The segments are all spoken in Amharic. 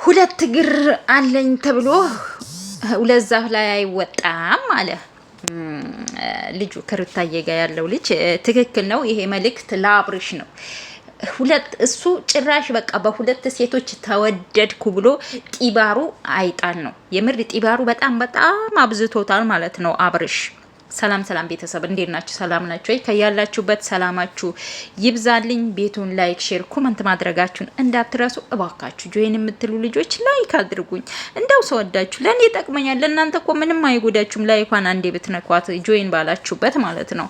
ሁለት እግር አለኝ ተብሎ ሁለት ዛፍ ላይ አይወጣም አለ ልጁ፣ ከሩታዬ ጋር ያለው ልጅ ትክክል ነው። ይሄ መልእክት ለአብርሽ ነው። ሁለት እሱ ጭራሽ በቃ በሁለት ሴቶች ተወደድኩ ብሎ ጢባሩ አይጣል ነው። የምር ጢባሩ በጣም በጣም አብዝቶታል ማለት ነው አብርሽ። ሰላም ሰላም ቤተሰብ እንዴት ናችሁ? ሰላም ናችሁ ወይ? ከያላችሁበት ሰላማችሁ ይብዛልኝ። ቤቱን like፣ share፣ comment ማድረጋችሁን እንዳትረሱ እባካችሁ። Join የምትሉ ልጆች like አድርጉኝ። እንደው ሰወዳችሁ ለእኔ ይጠቅመኛል፣ ለእናንተ እኮ ምንም አይጎዳችሁም። Like ኳን አንዴ ብትነኳት join ባላችሁበት ማለት ነው።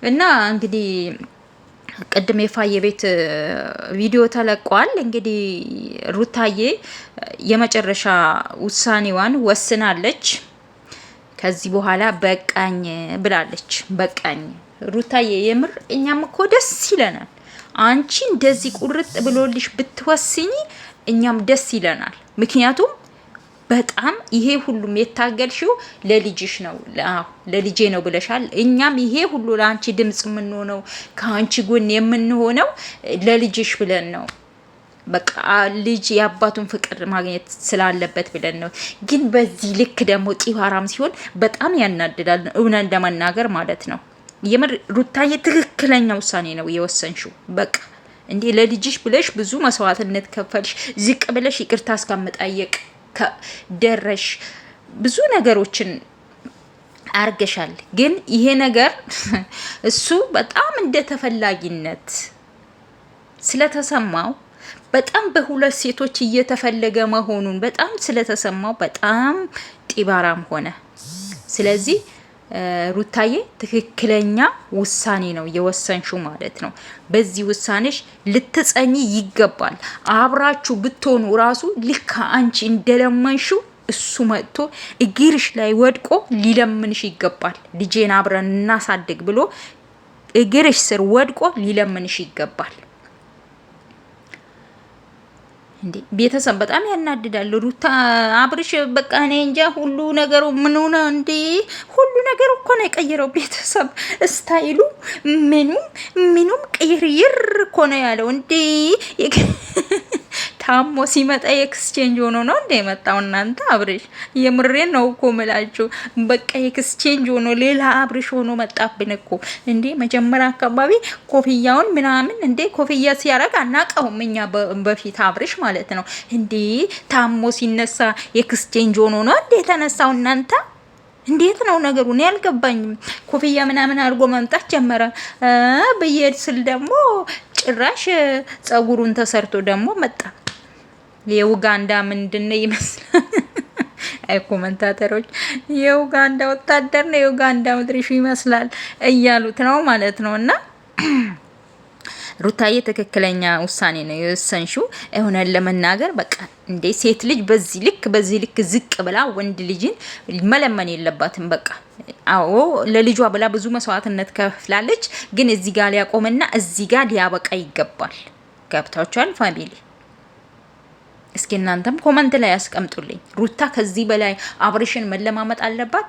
እና እንግዲህ ቅድም የፋየ ቤት ቪዲዮ ተለቋል። እንግዲህ ሩታዬ የመጨረሻ ውሳኔዋን ወስናለች። ከዚህ በኋላ በቃኝ ብላለች። በቃኝ ሩታዬ፣ የምር እኛም እኮ ደስ ይለናል። አንቺ እንደዚህ ቁርጥ ብሎልሽ ብትወስኝ እኛም ደስ ይለናል። ምክንያቱም በጣም ይሄ ሁሉም የታገልሽው ለልጅሽ ነው፣ ለልጄ ነው ብለሻል። እኛም ይሄ ሁሉ ለአንቺ ድምጽ የምንሆነው ከአንቺ ጎን የምንሆነው ለልጅሽ ብለን ነው። በቃ ልጅ የአባቱን ፍቅር ማግኘት ስላለበት ብለን ነው። ግን በዚህ ልክ ደግሞ ጢባራም ሲሆን በጣም ያናድዳል፣ እውነት ለመናገር ማለት ነው። የምር ሩታዬ ትክክለኛ ውሳኔ ነው የወሰንሽው። በቃ እንዴ ለልጅሽ ብለሽ ብዙ መስዋዕትነት ከፈልሽ፣ ዝቅ ብለሽ ይቅርታ እስከመጠየቅ ደረሽ፣ ብዙ ነገሮችን አርገሻል። ግን ይሄ ነገር እሱ በጣም እንደተፈላጊነት ስለተሰማው፣ በጣም በሁለት ሴቶች እየተፈለገ መሆኑን በጣም ስለተሰማው በጣም ጢባራም ሆነ። ስለዚህ ሩታዬ ትክክለኛ ውሳኔ ነው የወሰንሽው ማለት ነው። በዚህ ውሳኔሽ ልትጸኚ ይገባል። አብራችሁ ብትሆኑ ራሱ ልክ አንቺ እንደለመንሽው እሱ መጥቶ እግርሽ ላይ ወድቆ ሊለምንሽ ይገባል። ልጄን አብረን እናሳድግ ብሎ እግርሽ ስር ወድቆ ሊለምንሽ ይገባል። እንዴ ቤተሰብ በጣም ያናድዳል። ሩታ አብርሽ በቃ እኔ እንጃ ሁሉ ነገሩ ምን ሆነ እንዴ? ሁሉ ነገሩ እኮ ነው የቀየረው። ቤተሰብ style ኡ ምኑም ምኑም ቅይርይር እኮ ነው ያለው እንዴ። ታሞ ሲመጣ exchange ሆኖ ነው እንደ የመጣው። እናንተ አብርሽ የምሬን ነው እኮ ምላችሁ። በቃ exchange ሆኖ ሌላ አብርሽ ሆኖ መጣብን እኮ እንዴ። መጀመሪያ አካባቢ ኮፍያውን ምናምን እንዴ ኮፍያ ሲያረግ አናቀውም እኛ በፊት አብርሽ ማለት ነው። እንዴ ታሞ ሲነሳ exchange ሆኖ ነው እንዴ የተነሳው እናንተ? እንዴት ነው ነገሩ? እኔ አልገባኝም። ኮፍያ ምናምን አድርጎ መምጣት ጀመረ ብዬ ስል ደግሞ ጭራሽ ጸጉሩን ተሰርቶ ደግሞ መጣ። የኡጋንዳ ምንድን ነው ይመስላል? አይ commentator ኦች የኡጋንዳ ወታደር ነው የኡጋንዳ ምድሪሹ ይመስላል እያሉት ነው ማለት ነው። እና ሩታዬ ትክክለኛ ውሳኔ ነው የወሰንሽው። እውነት ለመናገር በቃ እንዴ ሴት ልጅ በዚህ ልክ ዝቅ ብላ ወንድ ልጅን መለመን የለባትም። በቃ አዎ ለልጇ ብላ ብዙ መስዋዕትነት ከፍላለች። ግን እዚህ ጋር ሊያቆምና እዚህ ጋር ሊያበቃ ይገባል። ገብታችኋል family? እስኪ እናንተም comment ላይ ያስቀምጡልኝ። ሩታ ከዚህ በላይ አብርሽን መለማመጥ አለባት?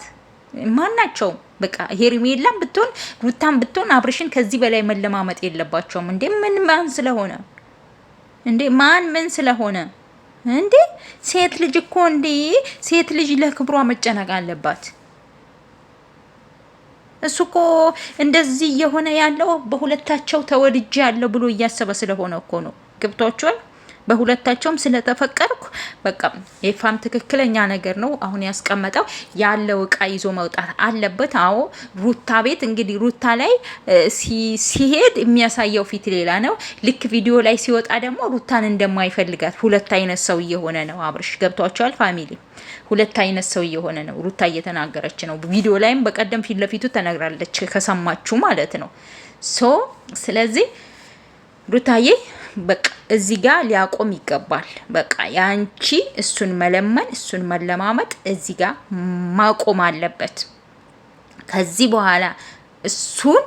ማናቸውም በቃ ሄርሜላም ብትሆን ሩታም ብትሆን አብርሽን ከዚህ በላይ መለማመጥ የለባቸውም። እንዴ ምን ማን ስለሆነ፣ እንዴ ማን ምን ስለሆነ እንዴ? ሴት ልጅ እኮ እንዴ ሴት ልጅ ለክብሯ መጨነቅ አለባት። እሱ እኮ እንደዚህ እየሆነ ያለው በሁለታቸው ተወድጄ ያለው ብሎ እያሰበ ስለሆነ እኮ ነው። ገብቷችኋል? በሁለታቸውም ስለተፈቀርኩ በቃ የፋም ትክክለኛ ነገር ነው አሁን ያስቀመጠው፣ ያለው እቃ ይዞ መውጣት አለበት። አዎ ሩታ ቤት እንግዲህ ሩታ ላይ ሲሄድ የሚያሳየው ፊት ሌላ ነው። ልክ ቪዲዮ ላይ ሲወጣ ደግሞ ሩታን እንደማይፈልጋት ሁለት አይነት ሰው እየሆነ ነው። አብርሽ ገብቷቸዋል። Family ሁለት አይነት ሰው እየሆነ ነው። ሩታ እየተናገረች ነው። ቪዲዮ ላይም በቀደም ፊት ለፊቱ ተነግራለች ከሰማችሁ ማለት ነው። So ስለዚህ ሩታዬ በቃ እዚህ ጋር ሊያቆም ይገባል። በቃ ያንቺ እሱን መለመን እሱን መለማመጥ እዚህ ጋር ማቆም አለበት። ከዚህ በኋላ እሱን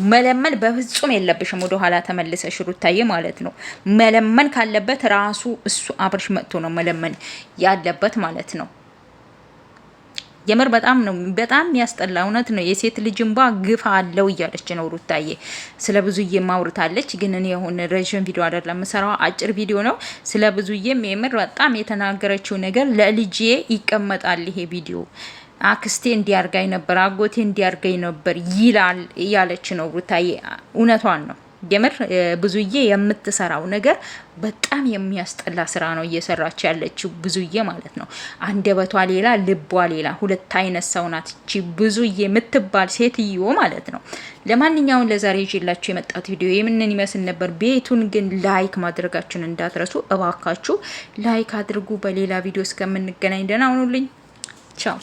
መለመን በፍጹም የለብሽም። ወደ ኋላ ተመልሰሽ ሩታዬ ማለት ነው። መለመን ካለበት ራሱ እሱ አብርሽ መጥቶ ነው መለመን ያለበት ማለት ነው። የምር በጣም ነው በጣም የሚያስጠላ። እውነት ነው። የሴት ልጅ እንባ ግፍ አለው እያለች ነው ሩታዬ። ስለ ብዙዬ ማውርታለች። ግን እኔ አሁን ረዥም ቪዲዮ አይደለም የምሰራው፣ አጭር ቪዲዮ ነው። ስለ ብዙዬም የምር በጣም የተናገረችው ነገር ለልጄ ይቀመጣል ይሄ ቪዲዮ፣ አክስቴ እንዲያርጋኝ ነበር፣ አጎቴ እንዲያርገኝ ነበር ይላል እያለች ነው ሩታዬ። እውነቷን ነው። የምር ብዙዬ የምትሰራው ነገር በጣም የሚያስጠላ ስራ ነው እየሰራች ያለችው ብዙዬ ማለት ነው። አንደበቷ ሌላ፣ ልቧ ሌላ፣ ሁለት አይነት ሰው ናት እቺ ብዙዬ የምትባል ሴትዮ ማለት ነው። ለማንኛውም ለዛሬ ይዤላችሁ የመጣሁት ቪዲዮ ይህንን ይመስል ነበር። ቤቱን ግን like ማድረጋችሁን እንዳትረሱ እባካችሁ፣ like አድርጉ። በሌላ ቪዲዮ እስከምንገናኝ ደህና ሁኑልኝ። ቻው።